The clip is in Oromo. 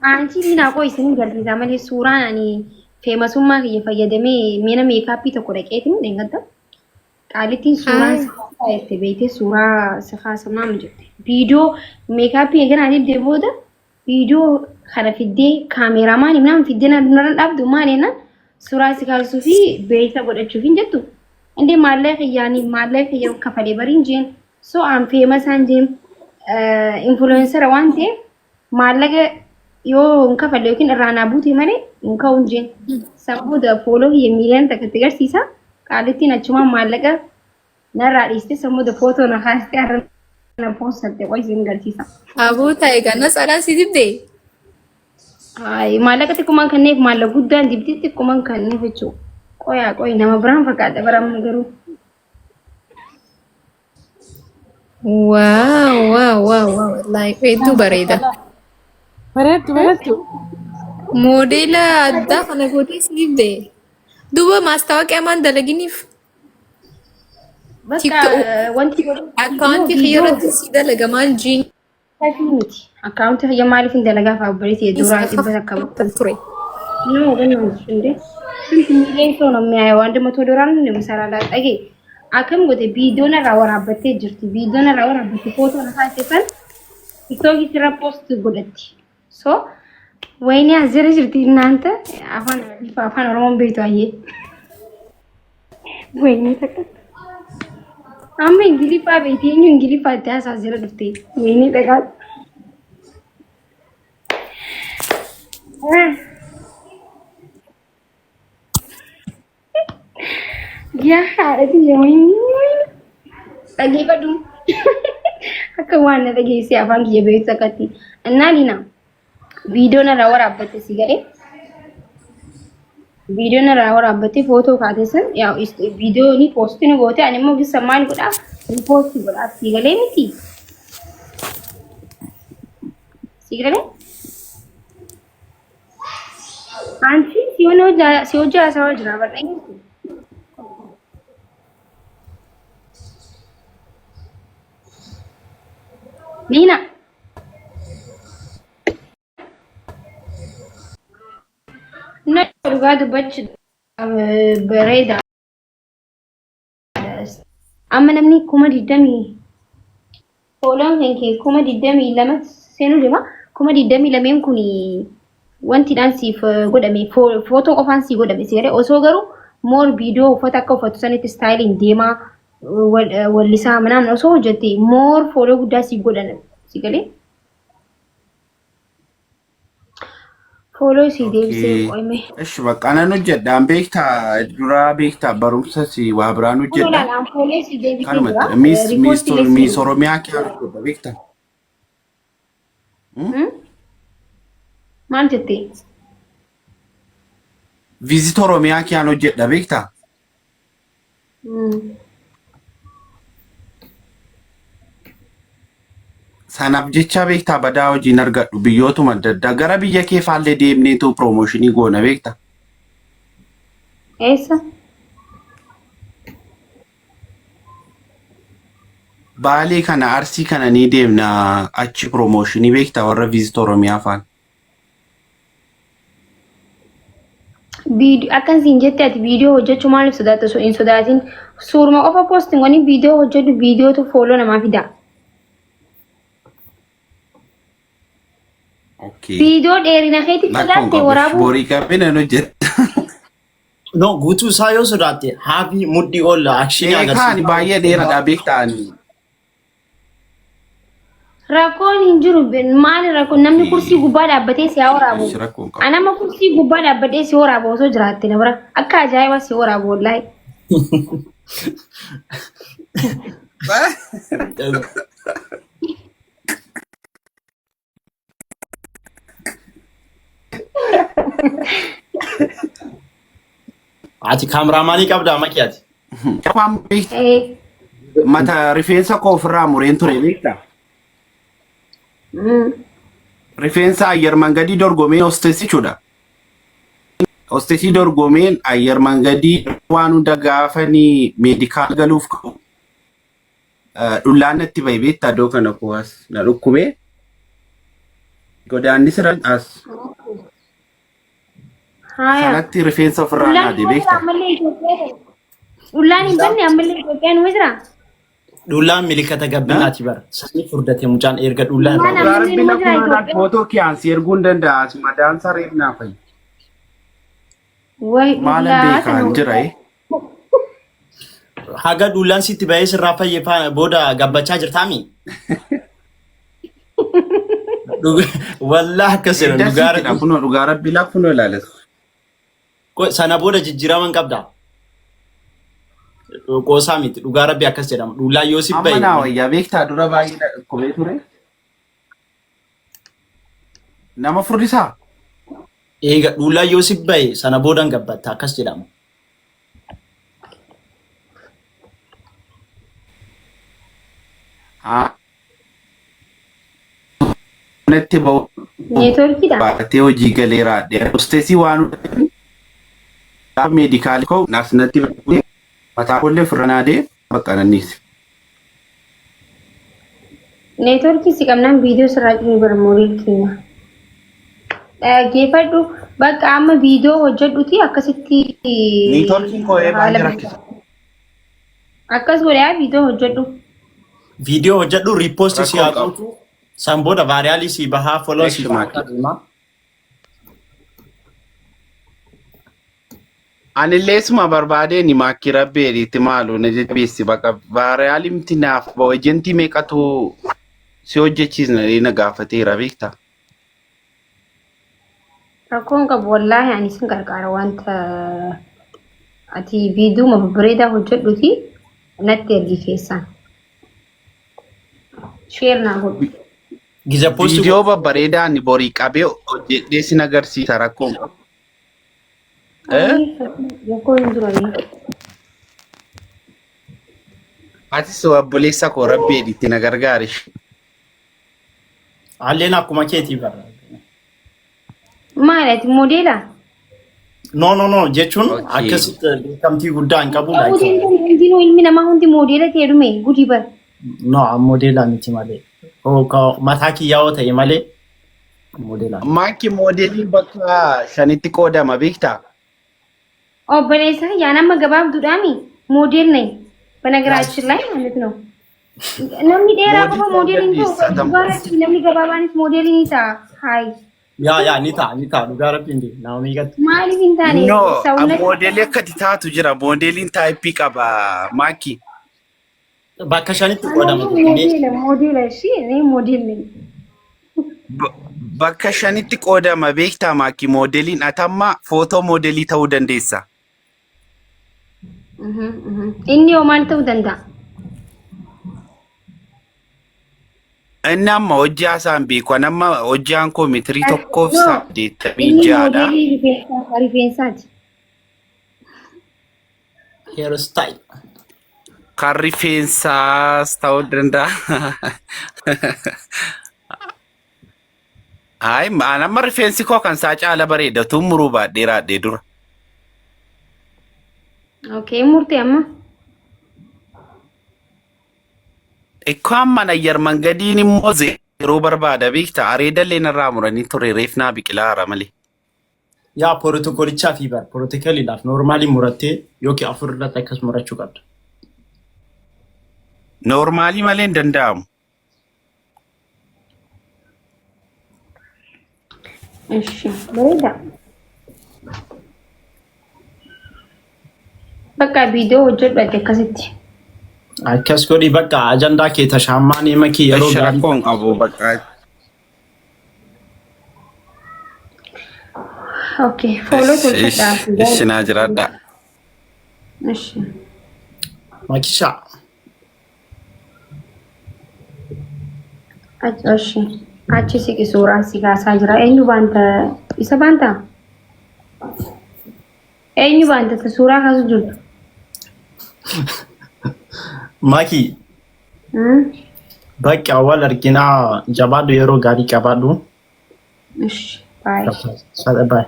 Aanchi liinaa koo isin garsiisaa malee suuraan ani feemasummaa kiyya fayyadamee mana meekaappii tokko dhaqeetiin dheengadda. Qaalittiin suuraan si kaasaa jette beektee suuraa si kaasa maam jette. Viidiyoo meekaappii eeganaa dibdee booda viidiyoo kana fiddee kaameeraamaanii minaan fiddee narra dhaabdu maal jennaan suuraa si kaasuu fi beeksisa godhachuuf hin jettu. Indee maallaqa kiyyaanii maallaqa kiyya kafalee bariin jeen so aan feemasaan jeen influencera waan ta'eef maallaqa yoo hin kafalle yookiin irraa naa buute malee hin ka'u hin jeen. San booda fooloo kiyya miiliyoona takka itti garsiisa. Qaalittiin achumaan maallaqa narraa dhiiste san booda footoo na kaastee har'a na poostatte qoy isin garsiisa. Aboo ta'e ganna tsaadhaan si dibdee? Ay, maallaqa xiqqummaan kenneef maallaqa guddaan dibdi xiqqummaan kenneef jechuudha. Qoyaa qoy nama biraan fakkaata bara amma garuu. Waaw waaw waaw waaw wallaahi hedduu bareeda. Bareeddu bareeddu. Moodeela addaa kana gootee si dibdee? Duuba maastaawoqiyaa maan dalaginiif? Bakka TikTok wanti godhu akkaawuntii kiyya irratti si dalaga maal jiin Safii miti. Akkaawuntii kiyya maaliif hin dalagaa fa'aa obboleessi duraa 100 kaffal ture. No, በእናትሽ እንዴ ስንት ሚሊዮን ሰው ነው የሚያየው? 100 ዶላር ነው የሚሰራላት። dhage akkam goote viidiyoon irraa waraabbattee jirti. Viidiyoon irraa waraabbatte footoo lafaa isheetan tiktookii irra poost godhatti. So ወይኔ asirra jirti እናንተ afaan afaan oromoon beektu ayyee ወይኔ takka amma ingiliffaa beekti eenyu ingiliffaa itti haasaa asirra dhufte ወይኔ dhaqaa. Yaa haadha tiyya wayinii dhageeffadhu. Akka waan na dhageessee afaan kiyya beektu akkatti. Innaa Liina viidiyoo narraa waraabbatte si galee viidiyoo narraa waraabbatte footoo kaate san yaa viidiyoo ni poosti ni goote ani immoo gissa maal godhaa riipoosti godhaa si galee miti. Si galee? Anti si hojii si hojii haasawaa jira barreessu. Liina. Na dhugaa dubbachuu bareeda. Amma namni 20,000 fooloon kan kee 22,000 seenuu deema. 22,000 kun wantiidhaan siif godhame footoo qofaan sii godhame si galee osoo garuu moor viidiyoo uffata akka uffatu sanitti istaayiliin deemaa wallisaa manaan osoo hojjette moor fooloo guddaa siif godhan si galee. Fooloo sii deebisee Okay. qo'ime. Ishi bakka nan hojjedhaan beektaa duraa beektaa barumsa si waa biraan Kun hojjedha. ilaalaan fooloo sii deebisee jira. Kanumatti miis miis Riippoortii illee sii miis Oromiyaa kee hojjedha beektaa. Hmm? Maal jettee? Viizit Oromiyaa kiyaan hojjedha beektaa. Sanaaf jecha beektaa badaa hojiin argadhu biyyootuma adda addaa gara biyya kee faallee deemneetu piroomooshinii goona beektaa. Eessa? Baalee kana Arsii kana ni deemna achi piroomooshinii beektaa warra viizit Oromiyaa faan. Viidiyoo akkan siin jette ati viidiyoo hojjechuu maaliif sodaatta osoo hin sodaatin suuruma qofa poostiin godhi viidiyoo hojjedhu viidiyootu fooloo namaa fida. Okay. Viidiyoo dheerina keetiif Lakkoon sodaatte qabu. waraabuu Borii qabee nan hojjedha. No, guutuu isaa yoo sodaatte haafii mudhii ol akshinii Beekaan agarsiisa. baay'ee dheeradha beektaa ani. Rakkoon hin jiru. Maali rakkoon namni kursii gubbaa dhaabbatee si haa waraabu. Eesh rakkoon qabu. Ani amma kursii gubbaa dhaabbadhee si waraabu osoo jiraatte na bira. Akka ajaa'ibaa si waraabu wallaahi. Ati kaameraamaanii qabdaa maki ati. Afaan beektaa Ee. mata rifeensa koo ofirraa mureen ture beektaa. Rifeensa ayyar mangadii dorgomee hostesii jechuudha. Hostesii dorgomeen ayyar mangadii waan hunda gaafanii meedikaal galuuf ka'u. Dhullaan natti bahe beektaa iddoo kana koo as na dhukkubee. Godaannisa irra as Haaya. sanatti rifeensa ofirraa Dhullaan naade hin jira beekta. ammallee Itoophiyaa ta'e. Dhullaan hin banne ammallee Itoophiyaan numa jira. Dhullaan milikata gabbinaati bara. Sanii furdate mucaan erga dhullaa irraa. Dhullaan Dhugaa ammallee rabbi numa jira lakkuma Itoophiyaa. footoo kiyaan si erguu hin danda'a. As madaan saree naa fayyi. Wayi Maalan dhullaa beekaan sana. jira eh. Haga dhullaan sitti bahee sirraa fayye booda gabbachaa jirtaami? Wallah akkas jedhan dhugaa Dasiitidha rabbi. kunoo dhugaa rabbi lakkunoo ilaales. Sana booda jijjiirama hin qabda. Qoosaa miti dhugaa rabbi akkas jedhama. Dhullaan yoo si Amma bahe naa wayyaa beektaa dura baay'ee na dhukkubee ture. Nama furdisaa? Eega dhullaan yoo si bahe sana booda hin gabbatta akkas jedhama. Haa. Natti ba'u Neetwoorkiidha. baatee hojii galeera. Hosteesii waan gaafa meedikaalii koo naas natti ba'e mataa koollee ofirra naadee bakka nanniisi. Neetwoorkii si qabnaan viidiyoo sirraa cimee bara moodel keenya. Dhaggeeffadhu bakka amma viidiyoo hojjedhuti akkasitti Neetwoorkiin koo baay'ee haala rakkisa. akkas godhaa viidiyoo hojjedhu. Viidiyoo hojjedhu riippoostii si Rakkoo haa qabu. gootu. San booda vaariyaalii si bahaa foloo si Eeshi bahaa maakii. deema. Anillee suma barbaadeen maakkii rabbeeriitti maalu na jajjabeessi baqa vaariyaalimti naaf ba'u ejentii meeqatu si hojjechiisna jedhee na gaafateera beektaa. Rakkoon qabu wallaahi ani sin gargaara wanta ati viidiyoo babbareedaa hojjedhuti natti ergi keessaan. Sheer naa godhu. Giza poosti Viidiyoo babbareedaa ani borii qabee hojjedhee sin agarsiisa rakkoon qabu. Eh? Rakkoon hin jiru. Atis obboleessa koo rabbeeriitti na gargaari. Halleen akkuma keetii bara. Maali ati moodeela? No no no jechuun Okay. akkasitti beekamtii guddaa hin qabu. Qabuu Like, danda'u hundinuu ilmi namaa hundi moodeela ta'e dhume gudii bara. no moodeelaa miti malee. Mataa kiyyaa yoo ta'e malee moodeelaa. Maakki moodeeliin bakka shanitti qoodama beektaa? Obboleessa yaa nama gabaabduudhaami moodeel nayi. በነገራችን ላይ ማለት ነው namni dheeraa qofa Moodel moodel hin ta'u dandeessa dhugaa rabbii namni gabaabaanis moodel ni ta'a. Hayi Yaa yaa ni ta'a ni ta'a dhugaa rabbiin deema. Nama miidhagdu. maaliif hin taane No, sawunna moodeelii akkati taatu jira. Moodeeliin taayippii qaba maakki. Bakka shanitti qoodama jechuun. moodeela moodeela ishii እኔ ሞዴል ነኝ። Bakka shanitti qoodama beektaa maakki moodeliin atamma footoo moodelii ta'uu dandeessa. Inni hoo maal ta'uu danda'a? Inni amma hojii haasaan beeku. Ani amma hojjaan koo meetirii tokkoof No, saddeettamii inni ja'adha. moodeelii rifeensaati. Hair style. Kan rifeensaas ta'uu danda'a. Hayi, ani amma rifeensi koo kan isaa caala bareeda. Tun muruu baadhee raadhee dura. Okay, murtee amma. Ikkoo amma ayyar mangadiin immoo zeeroo barbaada beektaa. Areedallee narraa muranii ture reef naa biqilaa hara malee. Yaa pirootokolichaa fi bara pirootokooliidhaaf noormaalii murattee yookiin afur irratti akkas murachuu qabda. Noormaalii malee hin danda'amu. Ishi bareeda. Bakka viidiyoo hojjedhu ati akkasitti. Akkas godhi bakka ajandaa kee tashaammaan hima kee yeroo Ishi gaarii. rakkoon qabu bakka. Okay, follow tolchadhaa. Ishi naa jiraadha. Ishi. Makishaa. Ishi. Achi siqi suuraan si kaasaa jira. Eenyu baanta? Isa baantaa? Eenyu baanta ta suuraa kaasu jirtu? Maki bakka wal arginaa jabaadhu yeroo gaarii qabaadhu. Ishi. Bye. Bye.